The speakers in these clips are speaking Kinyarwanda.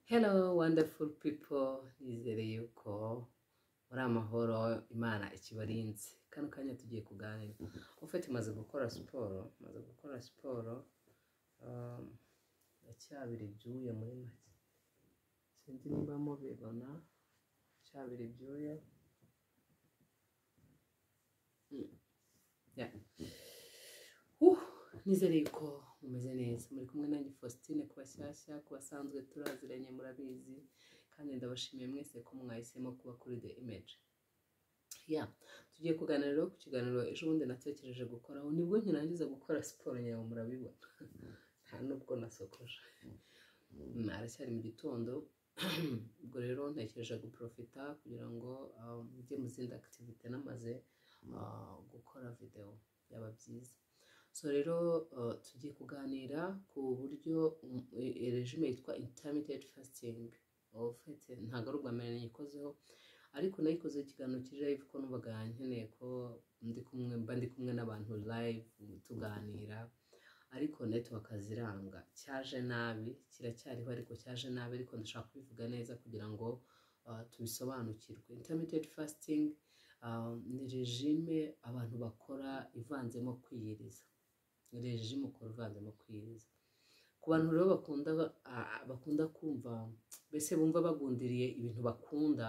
Hello wonderful people, nizere yuko muri amahoro, Imana ikibarinze. Kano kanya tugiye kuganira. Ufite maze gukora siporo, maze gukora siporo, ndacyabira ibyuya muri make. Sinzi niba mubibona, cyabira ibyuya. Yeah. Nizere yuko mumeze neza. Muri kumwe nanjye Faustine ku bashyashya, ku basanzwe turaziranye murabizi, kandi ndabashimiye mwese ko mwahisemo kuba kuri The Image. Yeah. Tugiye kuganira rero ku kiganiro ejo bundi natekereje gukoraho, nibwo nkirangiza gukora siporo nyawe murabibona. Nta nubwo nasokoje. Aracyari mu gitondo. Ubwo rero ntekereje guprofita kugira ngo njye mu zindi activité namaze gukora video, byaba byiza. So rero tugiye kuganira ku buryo regime yitwa intermittent fasting. Ufite ntabwo ari ubwa mbere nayikozeho, ariko nayikozeho ikiganiro kiri live ko numvaga nkeneye ko ndi kumwe, mba ndi kumwe n'abantu live tuganira, ariko network ziranga, cyaje nabi, kiracyariho ariko cyaje nabi, ariko ndashaka kubivuga neza kugira ngo tubisobanukirwe. Intermittent fasting ni regime abantu bakora ivanzemo kwiyiriza. Ni regime ukora ivanzemo kwiyiriza. Ku bantu rero bakunda kumva, mbese bumva bagundiriye ibintu bakunda,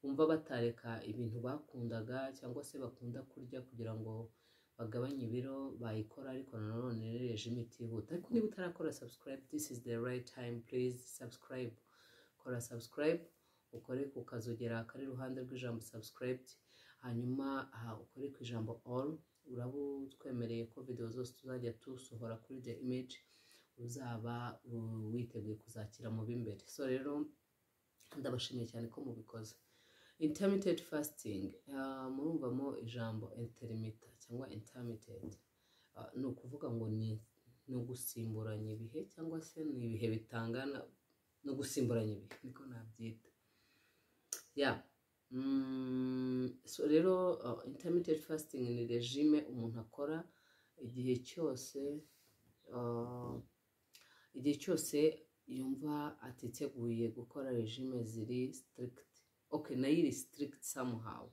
bumva batareka ibintu bakundaga cyangwa se bakunda kurya kugira ngo bagabanye ibiro, bayikora, ariko nanone ni regime itihuta. Ariko niba utarakora subscribe, this is the right time, please subscribe. Kora subscribe, ukore ku kazogera kari iruhande rw'ijambo subscribed, hanyuma ukore ku ijambo all. Uraba utwemereye ko video zose tuzajya tusohora kuri The Image uzaba witeguye kuzakira mu b'imbere. So rero ndabashimiye cyane ko mubikoze. Intermittent fasting, murumvamo ijambo intermittent cyangwa intermittent. Ni ukuvuga ngo ni ugusimburanya ibihe, cyangwa se ni ibihe bitangana, no gusimburanya ibihe niko nabyita. Yeah. So rero intermittent fasting ni regime umuntu akora igihe cyose yumva atiteguye gukora regime ziri strict. Okay, nayo iri strict somehow,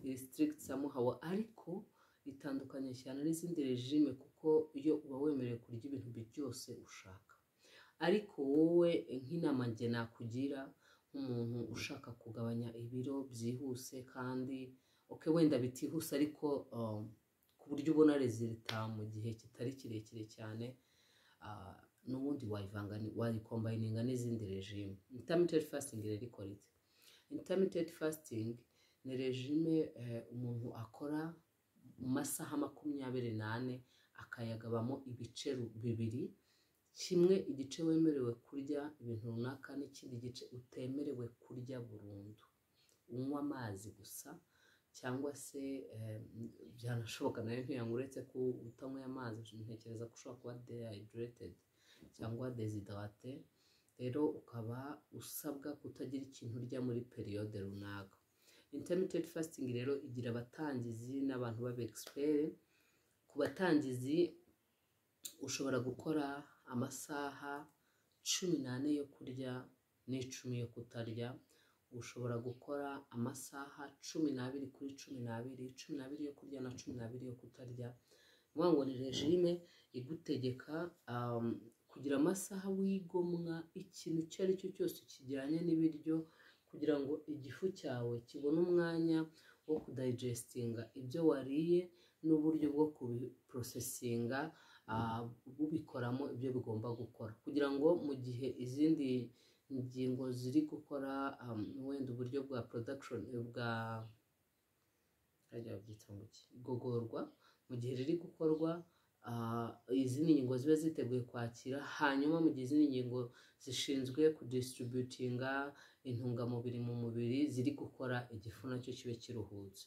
iri strict somehow, ariko itandukanye cyane n'izindi regime, kuko iyo uba wemerewe kurya ibintu byose ushaka. Ariko wowe nk'inama njye nakugira nk'umuntu ushaka kugabanya ibiro byihuse, kandi okay, wenda bitihuse ariko ku buryo ubona résultat mu gihe kitari kirekire cyane, n'ubundi wayivanga, wayicombininga n'izindi regime. Intermittent fasting rero ikora iki? Intermittent fasting ni regime umuntu akora mu masaha 24, akayagabamo ibice bibiri: kimwe igice wemerewe kurya ibintu runaka, n'ikindi gice utemerewe kurya burundu, unywa amazi gusa, cyangwa se byanashoboka nayo ntiyanywa, uretse ko utanyweye amazi ntekereza ko ushobora kuba dehydrated cyangwa déshydraté. Rero ukaba usabwa kutagira ikintu urya muri période runaka. Intermittent fasting rero igira abatangizi n'abantu b'aba expert. Ku batangizi, ushobora gukora amasaha 14 yo kurya n'10 yo kutarya. Ushobora gukora amasaha 12 kuri 12, 12 yo kurya na 12 yo kutarya. Ni ukuvuga ngo ni regime igutegeka kugira amasaha wigomwa ikintu icyo ari cyo cyose kijyanye n'ibiryo, kugira ngo igifu cyawe kibone umwanya wo kudigestinga ibyo wariye n'uburyo bwo kubiprocessinga, bubikoramo ibyo bigomba gukora, kugira ngo mu gihe izindi ngingo ziri gukora wenda uburyo bwa production bwa hariya babyita ngo iki, igogorwa, mu gihe riri gukorwa, izindi ngingo ziba ziteguye kwakira. Hanyuma mu gihe izindi ngingo zishinzwe kudistributinga intungamubiri mu mubiri ziri gukora, igifu nacyo kibe kiruhutse.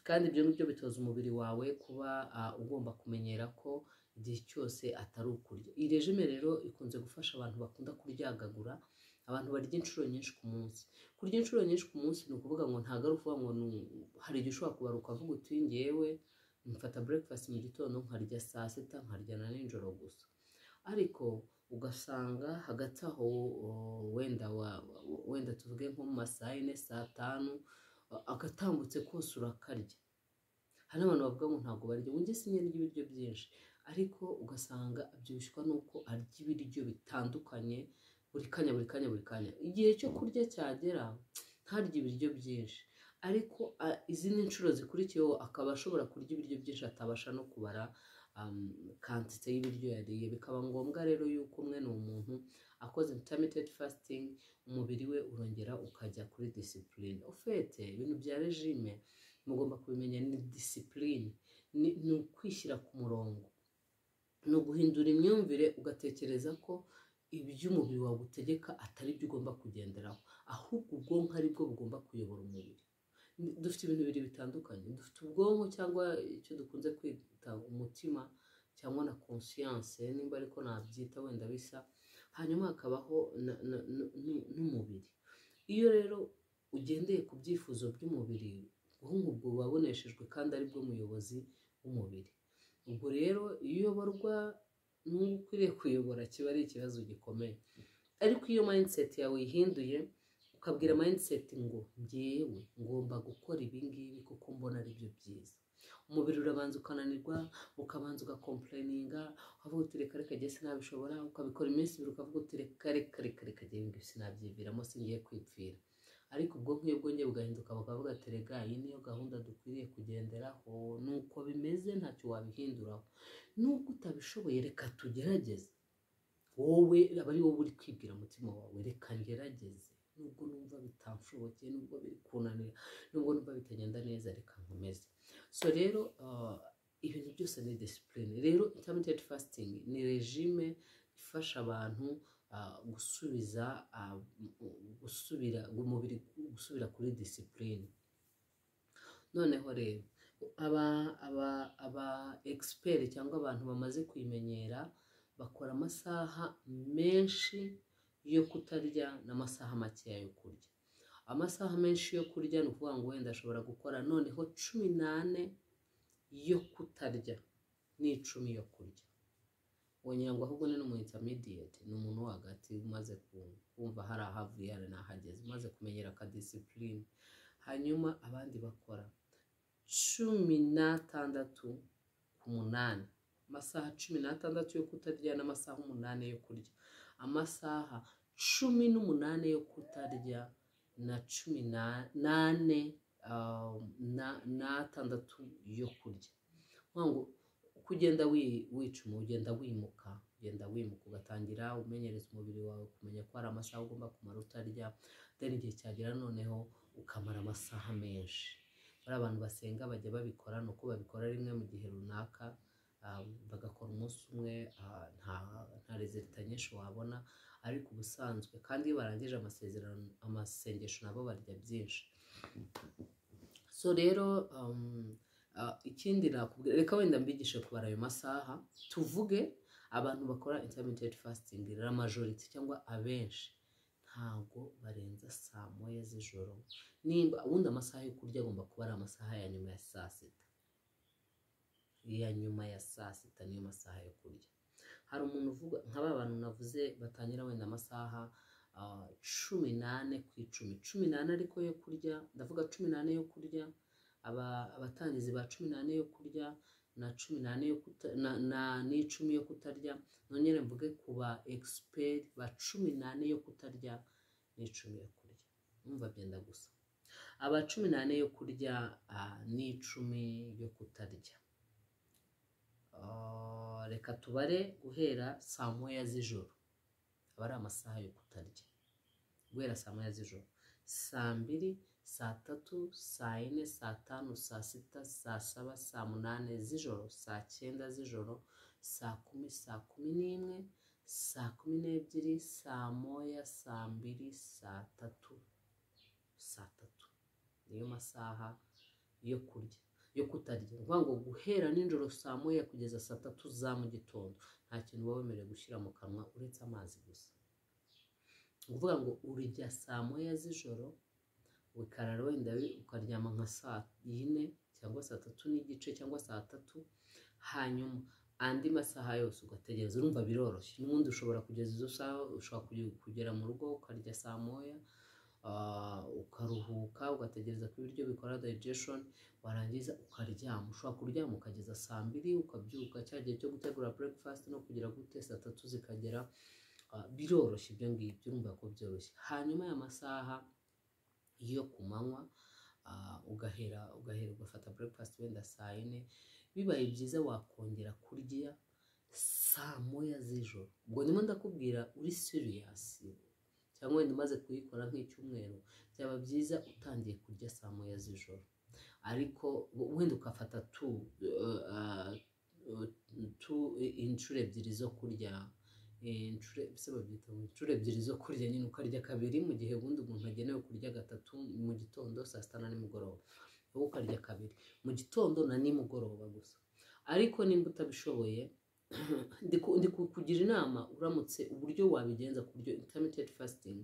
Kandi ibyo ngibyo bitoza umubiri wawe kuba ugomba kumenyera ko igihe cyose atari ukurya. Iyi regime rero ikunze gufasha abantu bakunda kuryagagura, abantu barya inshuro nyinshi ku munsi. Kurya inshuro nyinshi ku munsi ni ukuvuga ngo ntabwo ari ukuvuga ngo hari igihe ushobora kubara ukavuga uti: "Ngewe mfata breakfast mu gitondo, nkarya saa sita, nkarya na nijoro gusa." Ariko Ugasanga hagati aho wenda tuvuge nko mu masaha 4, saa 5, agatambutse kose urakarya. Hari n'abantu bavuga ngo ntabwo barya, ngo njye sinjya ndya ibiryo byinshi, ariko ugasanga abyibushywa n'uko arya ibiryo bitandukanye buri kanya, buri kanya, buri kanya. Igihe cyo kurya cyagera ntarye ibiryo byinshi, ariko izindi nshuro zikurikiyeho akaba ashobora kurya ibiryo byinshi atabasha no kubara quantité y'ibiryo yariye. Bikaba ngombwa rero yuko mwene uwo muntu akoze intermittent fasting, umubiri we urongera ukajya kuri discipline. Ufite ibintu bya régime mugomba kubimenya, ni discipline, ni ukwishyira ku murongo, ni uguhindura imyumvire, ugatekereza ko ibyo umubiri wawe utegeka atari byo ugomba kugenderaho, ahubwo ubwonko ari bwo bugomba kuyobora umubiri. Dufite ibintu bibiri bitandukanye: dufite ubwonko cyangwa icyo dukunze kwita umutima cyangwa na conscience, nimba ariko nabyita wenda bisa, hanyuma hakabaho n'umubiri. Iyo rero ugendeye ku byifuzo by'umubiri, ubwonko ubwo buba buneshejwe kandi aribwo muyobozi w'umubiri. Ubwo rero iyo uyoborwa n'uwo ukwiriye kuyobora, kiba ari ikibazo gikomeye. Ariko iyo mindset yawe uyihinduye, ukabwira mindset ngo ngewe ngomba gukora ibi ngibi kuko mbona ari byo byiza, umubiri urabanza ukananirwa, ukabanza ugacomplaininga, ukavuga uti reka reka, njye sinabishobora. Ukabikora iminsi 2, ukavuga uti reka reka reka reka, njye ibi ngibi sinabyiviramo, singiye kwipfira. Ariko ubwonko iyo bwongeye bugahinduka, bukavuga ati rega iyi niyo gahunda dukwiriye kugenderaho, nuko bimeze, ntacyo wabihinduraho nubwo utabishoboye, reka tugerageze. Wowe aba ari wowe uri kwibwira umutima wawe, reka ngerageze nubwo numva bitanshobokeye, nubwo biri kunanira, nubwo numva bitagenda neza, reka nkomeze. So rero ibintu byose ni discipline. Rero intermittent fasting ni régime ifasha abantu gusubiza gusubira umubiri gusubira kuri discipline. Noneho rero aba expert cyangwa abantu bamaze kuyimenyera bakora amasaha menshi yo kutarya n'amasaha makeya yo kurya. Amasaha menshi yo kurya ni ukuvuga ngo wenda ashobora gukora noneho 14 yo kutarya n'10 yo kurya. Wongera ngo ahubwo ni n'umu intermediate, ni umuntu wo hagati umaze kumva hari ahavuye hari n'ahageze, umaze kumenyera aka discipline. Hanyuma abandi bakora 16 ku 8, amasaha 16 yo kutarya n'amasaha 8 yo kurya, amasaha 18 yo kutarya na 14 n'atandatu yo kurya. Kuvuga ngo uko ugenda wicuma, ugenda wimuka, ugenda wimuka, ugatangira umenyereza umubiri wawe kumenya ko hari amasaha ugomba kumara utarya, then igihe cyagera noneho ukamara amasaha menshi. Bariya abantu basenga bajya babikora, ni uko babikora rimwe mu gihe runaka, bagakora umunsi umwe, nta résultat nyinshi wabona. Ariko ubusanzwe kandi iyo barangije amasezerano, amasengesho, nabo barya byinshi. So rero ikindi nakubwira, reka wenda mbigishe kubara ayo masaha. Tuvuge abantu bakora intermittent fasting, la majorité cyangwa abenshi ntabwo barenza saa 1 z'ijoro. Nimba ubundi amasaha yo kurya agomba kuba ari amasaha ya nyuma ya saa sita, iya nyuma ya saa sita niyo masaha yo kurya. Hari umuntu uvuga nka ba bantu navuze batangira wenda amasaha 14 ku 10, 14 ariko yo kurya, ndavuga 14 yo kurya, abatangizi ba 14 yo kurya na 14 yo kuta, na n'10 yo kutarya. Nongere mvuge ku ba expert ba 14 yo kutarya n'10 yo kurya, numva byenda gusa. Aba 14 yo kurya n'10 yo kutarya, reka tubare guhera saa 1 z'ijoro, aba ari amasaha yo kutarya guhera saa 1 z'ijoro, saa 2, saa 3, saa 4, saa 5, saa 6, saa 7, saa 8 z'ijoro, saa 9 z'ijoro, saa 10, saa 11, saa 12, saa 1, saa 2, saa 3, saa 3 niyo masaha yo kurya, yo kutarya. Ni ukuvuga ngo guhera nijoro saa 1 kugeza saa 3 za mu gitondo nta kintu uba wemerewe gushyira mu kanwa uretse amazi gusa. Ni ukuvuga ngo urya saa 1 z'ijoro, ukarara wenda ukaryama nka saa 4 cyangwa saa 3:30 cyangwa saa 3, hanyuma Andi masaha yose ugategereza. Urumva biroroshye, n'ubundi ushobora kugeza izo saha, ushobora kugera mu rugo ukarya saa 1, ukaruhuka, ugategereza ko ibiryo bikora digestion, warangiza ukaryama. Ushobora kuryama ukageza saa 2, ukabyuka cya gihe cyo gutegura breakfast no kugira gute, saa 3 zikagera. Biroroshye ibyo ngibyo, urumva ko byoroshye. Hanyuma aya masaha yo ku manywa, ugahera ugafata breakfast wenda saa 4. Bibaye byiza wakongera kurya saa 1 z'ijoro. Ubwo ndimo ndakubwira uri serious, cyangwa wenda umaze kuyikora nk'icyumweru, byaba byiza utangiye kurya saa 1 z'ijoro, ariko wenda ugafata tu inshuro ebyiri zo kurya, inshuro se babyita ngo inshuro ebyiri zo kurya nyine, ukarya kabiri mu gihe ubundi umuntu agenewe kurya gatatu mu gitondo, saa sita na nimugoroba, wowe ukarya kabiri mu gitondo na nimugoroba gusa. Ariko nimba utabishoboye, ndi kukugira inama, uramutse uburyo wabigenza ku buryo intermittent fasting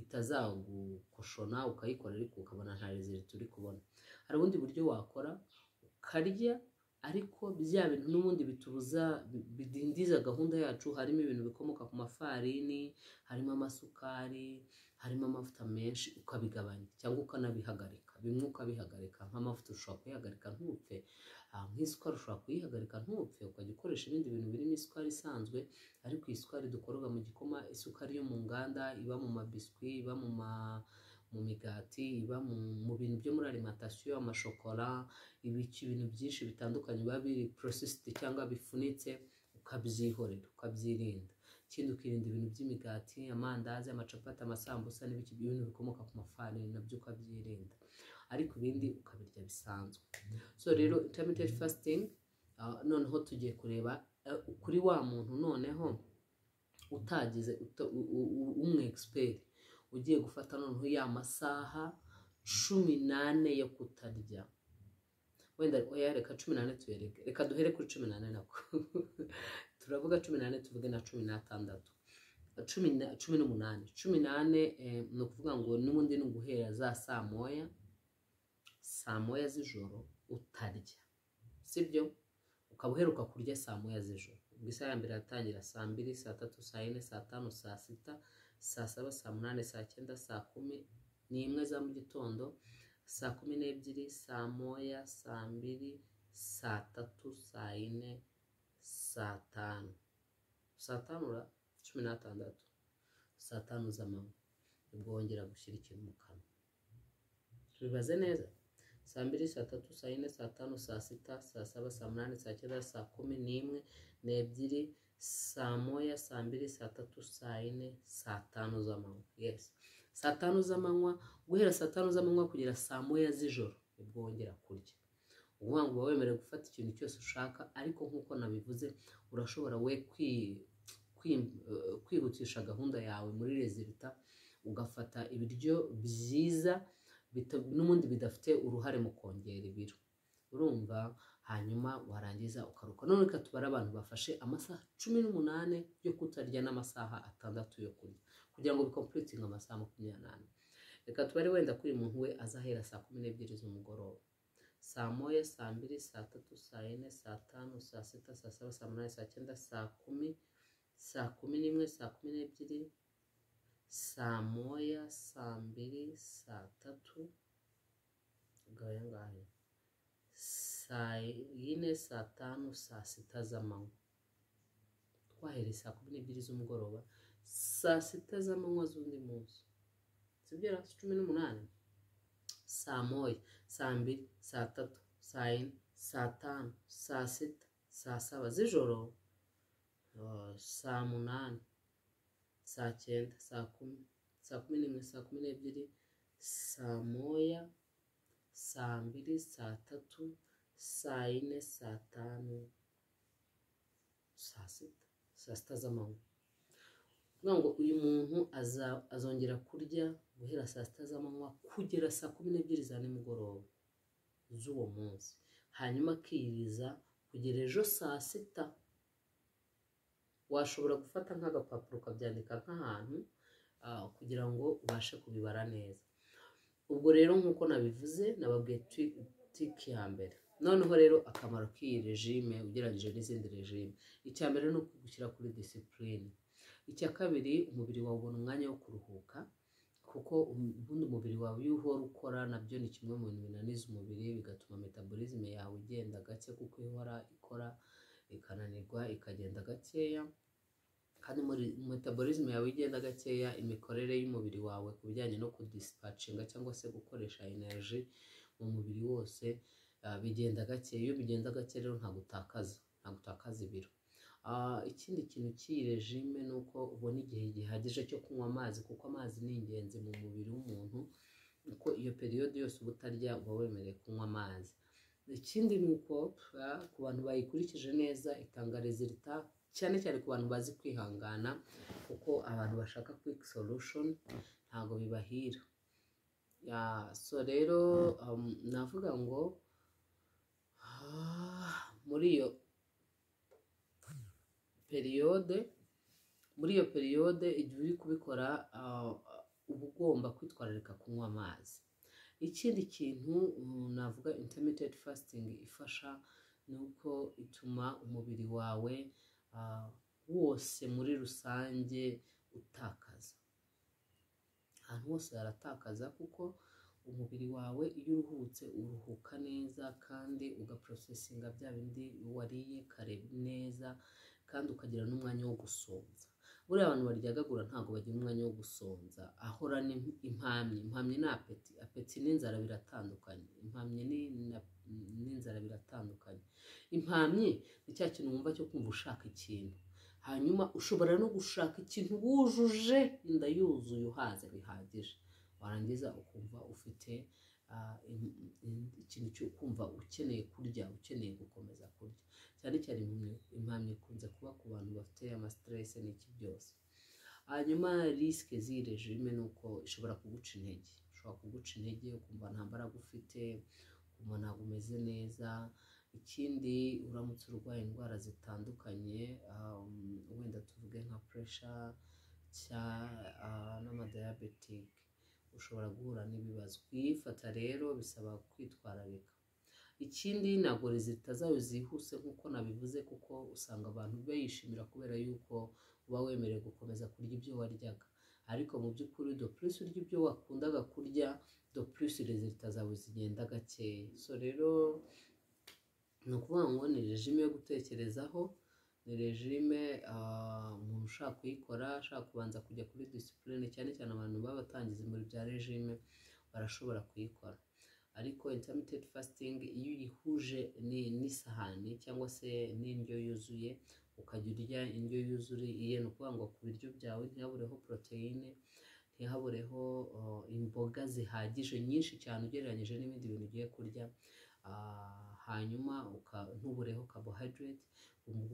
itazagukoshona, ukayikora ariko ukabona nta result uri kubona, hari ubundi buryo wakora ukarya, ariko bya bintu n'ubundi bitubuza, bidindiza gahunda yacu, harimo ibintu bikomoka ku mafarini, harimo amasukari, harimo amavuta menshi, ukabigabanya cyangwa ukanabihagarika. Bimwe ukabihagarika, nk'amavuta ushobora kuyihagarika ntupfe, nk'isukari ushobora kuyihagarika ntupfe, ukajya ukoresha ibindi bintu birimo isukari isanzwe. Ariko iyi sukari dukoroga mu gikoma, isukari yo mu nganda iba mu mabiswi, iba mu migati, iba mu bintu byo muri alimentation, amashokora, ibiki, ibintu byinshi bitandukanye biba biri processed cyangwa bifunitse, ukabyihorera, ukabyirinda. Ikindi, ukirinda ibintu by'imigati, amandazi, amacapati, amasambusa n'ibiki, ibintu bikomoka ku mafarini nabyo ukabyirinda, ariko ibindi ukabirya bisanzwe. So rero intermittent fasting, noneho tugiye kureba kuri wa muntu noneho utagize umu expert ugiye gufata noneho ya masaha 14 yo kutarya. Wenda oya, reka 14 tuyereke, reka duhere kuri 14, nako turavuga 14, tuvuge na 16, 18, 14. Ni ukuvuga ngo n'ubundi ni uguhera za saa 1, saa 1 z'ijoro utarya, sibyo? Ukaba uheruka kurya saa 1 z'ijoro. Ubwo isaha ya mbere yatangira saa 2, saa 3, saa 4, saa 5, saa 6, saa 7, saa 8, saa 9, saa 11 za mu gitondo, saa 12, saa 1, saa 2, saa 3, saa 4, saa 5, saa 5 ra 16, saa 5 z'amanywa nibwo wongera gushyira ikintu mu kanwa. Tubibaze neza: saa 2, saa 3, saa 4, saa 5, saa 6, saa 7, saa 8, saa 9, saa 11, n'ebyiri, saa 1, saa 2, saa 3, saa 4, saa 5 z'amanywa. Yes, saa 5 z'amanywa. Guhera saa 5 z'amanywa kugera saa 1 z'ijoro nibwo wongera kurya. Ukuvuga ngo uba wemerewe gufata ikintu cyose ushaka, ariko nk'uko nabivuze, urashobora we kwihutisha gahunda yawe muri résultat, ugafata ibiryo byiza n'ubundi bidafite uruhare mu kongera ibiro, urumva? Hanyuma warangiza ukaruka. None reka tubare abantu bafashe amasaha 18 yo kutarya n'amasaha 6 yo kurya kugira ngo bicompletinge amasaha 24. Reka tubare wenda ko uyu muntu we azahera saa 12 z'umugoroba: saa 1, saa 2, saa 3, saa 4, saa 5, saa 6, saa 7, saa 8, saa 9, saa 10, saa 11, saa 12, saa 1, saa 2, saa 3, ubwo ngahe, saa 4, saa 5, saa 6 z'amanywa. Twahereye saa 12 z'umugoroba, saa 6 z'amanywa z'undi munsi, sibyo? 18, saa 1, saa 2, saa 3, saa 4, saa 5, saa 6, saa 7 z'ijoro, saa 8, saa 9, saa 10, saa 11, saa 12, saa 1, saa 2, saa 3, saa 4, saa 5, saa 6, saa 6 z'amanywa. Kuvuga ngo uyu muntu azongera kurya guhera saa 6 z'amanywa kugera saa 12 za nimugoroba z'uwo munsi, hanyuma akiyiriza kugera ejo saa 6. Washobora gufata nk'agapapuro ukabyandika nk'ahantu kugira ngo ubashe kubibara neza. Ubwo rero nk'uko nabivuze, nababwiye trick ya mbere. Noneho rero akamaro k'iyi régime ugereranyije n'izindi régime, icya mbere ni ukugushyira kuri discipline. Icya kabiri, umubiri wawe ubona umwanya wo kuruhuka, kuko ubundi umubiri wawe iyo uhora ukora, nabyo ni kimwe mu bintu binaniza umubiri, bigatuma métabolisme yawe igenda gake, kuko ihora ikora ikananirwa ikagenda gakeya. Kandi muri métabolisme yawe igenda gakeya, imikorere y'umubiri wawe ku bijyanye no kudispatchinga cyangwa se gukoresha energy mu mubiri wose bigenda gake. Iyo bigenda gake rero ntabwo utakaza ibiro. Ikindi kintu cy'iyi régime ni uko ubona igihe gihagije cyo kunywa amazi, kuko amazi ni ingenzi mu mubiri w'umuntu, kuko iyo période yose uba utarya uba wemerewe kunywa amazi. Ikindi ni uko ku bantu bayikurikije neza itanga résultat, cyane cyane ku bantu bazi kwihangana, kuko abantu bashaka quick solution ntabwo bibahira. Yeah, so rero navuga ngo muri iyo période igihe uri kubikora, uba ugomba kwitwararika kunywa amazi. Ikindi kintu navuga intermittent fasting ifasha ni uko ituma umubiri wawe wose muri rusange utakaza, ahantu hose haratakaza, kuko umubiri wawe iyo uruhutse uruhuka neza, kandi ugaprocessinga bya bindi wariye kare neza, kandi ukagira n'umwanya wo gusonza. Buriya abantu baryagagura ntabwo bagira umwanya wo gusonza, ahorana impamyi. Impamyi ni appétit. Appétit n'inzara biratandukanye. Impamyi n'inzara biratandukanye. Impamyi ni cya kintu wumva cyo kumva ushaka ikintu, hanyuma ushobora no gushaka ikintu wujuje inda yuzuye, uhaze bihagije, warangiza ukumva ufite ikintu cyo kumva ukeneye kurya, ukeneye gukomeza kurya. Cyane cyane impamyi ikunze kuba ku bantu bafite amastress n'iki byose. Hanyuma risque z'iyi régime ni uko ishobora kuguca intege, ushobora kuguca intege ukumva nta mbaraga ufite, ukumva ntabwo umeze neza. Ikindi, uramutse urwaye indwara zitandukanye, wenda tuvuge nka pressure n'amadiabetic, ushobora guhura n'ibibazo. Kuyifata rero bisaba kwitwararika. Ikindi, ntabwo résultat zayo zihuse nk'uko nabivuze, kuko usanga abantu bayishimira kubera yuko uba wemerewe gukomeza kurya ibyo waryaga, ariko mu by'ukuri de plus urya ibyo wakundaga kurya, de plus résultat zawe zigenda gakeya. So rero ni ukuvuga ngo ni régime yo gutekerezaho, ni régime umuntu ushaka kuyikora ashaka kubanza kujya kuri discipline, cyane cyane abantu baba batangiza muri bya régime barashobora kuyikora. Ariko intermittent fasting iyo uyihuje n'isahani cyangwa se n'indyo yuzuye, ukajya urya indyo yuzuye, ni ukuvuga ngo ku biryo byawe ntihabureho poroteyine, ntihabureho imboga zihagije nyinshi cyane ugereranyije n'ibindi bintu ugiye kurya, hanyuma ntubureho carbohydrate,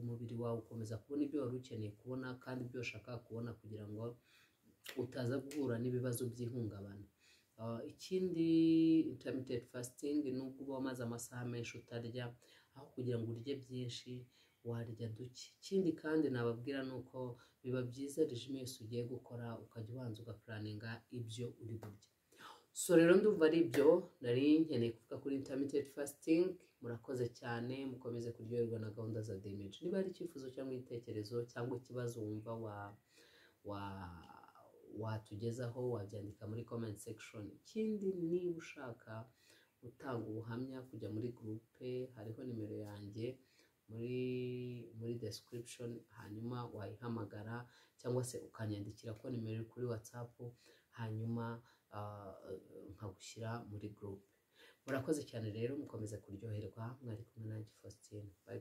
umubiri wawe ukomeza kubona ibyo wari ukeneye kubona kandi ibyo washakaga kubona, kugira ngo utaza guhura n'ibibazo by'ihungabana. Ikindi, intermittent fasting, nubwo uba wamaze amasaha menshi utarya, aho kugira ngo urye byinshi warya duke. Ikindi kandi nababwira ni uko biba byiza régime yose ugiye gukora ukajya ubanza ugaplanninga ibyo uri burya. So rero ndumva ari ibyo nari nkeneye kuvuga kuri intermittent fasting. Murakoze cyane, mukomeze kuryoherwa na gahunda za Damage. Niba hari icyifuzo cyangwa igitekerezo cyangwa ikibazo wumva wa watugezaho, wabyandika muri comment section. Ikindi, niba ushaka gutanga ubuhamya, kujya muri groupe, hariho nimero yanjye muri description, hanyuma wayihamagara cyangwa se ukanyandikira ko nimero iri kuri WhatsApp, hanyuma nkagushyira muri groupe. Murakoze cyane rero, mukomeze kuryoherwa. Mwari kumwe nanjye Faustine. Bye bye.